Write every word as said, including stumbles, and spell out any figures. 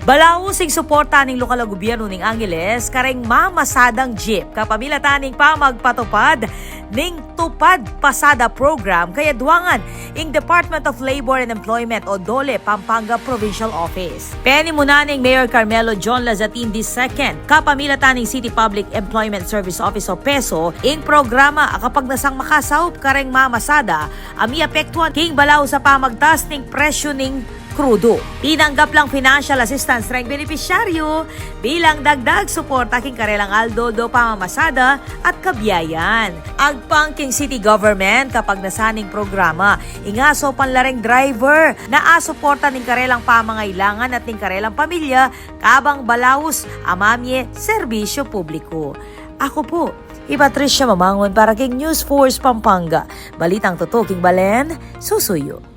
Balaus ing suporta ning lokal a gobyernu ning Angeles kareng mamasadang jeep kapamilatan ning pamagpatupad ning Tupad Pasada Program kayaduangan ing Department of Labor and Employment o DOLE Pampanga Provincial Office. Penimunan ning Mayor Carmelo John Lazatin the second kapamilatan ning City Public Employment Service Office o PESO ing programa a kapagnasang makasaup kareng mamasada a miapektuan king balaus a pamagtas ning presyu ning krudu. Tinanggap lang financial assistance reng benepisyaryu bilang dagdag suporta king karelang aldo-aldo pamamasada at kabiayan. Agpang king city government kapagnasan ning programa, ing asaupan la reng driver na asuporta ning karelang pamangailangan at ning karelang pamilya kabang balaus a mamie serbisyu publiku. Aku pu i Patricia Mamangun para king News Force Pampanga. Balitang tutu king balen, susuyu.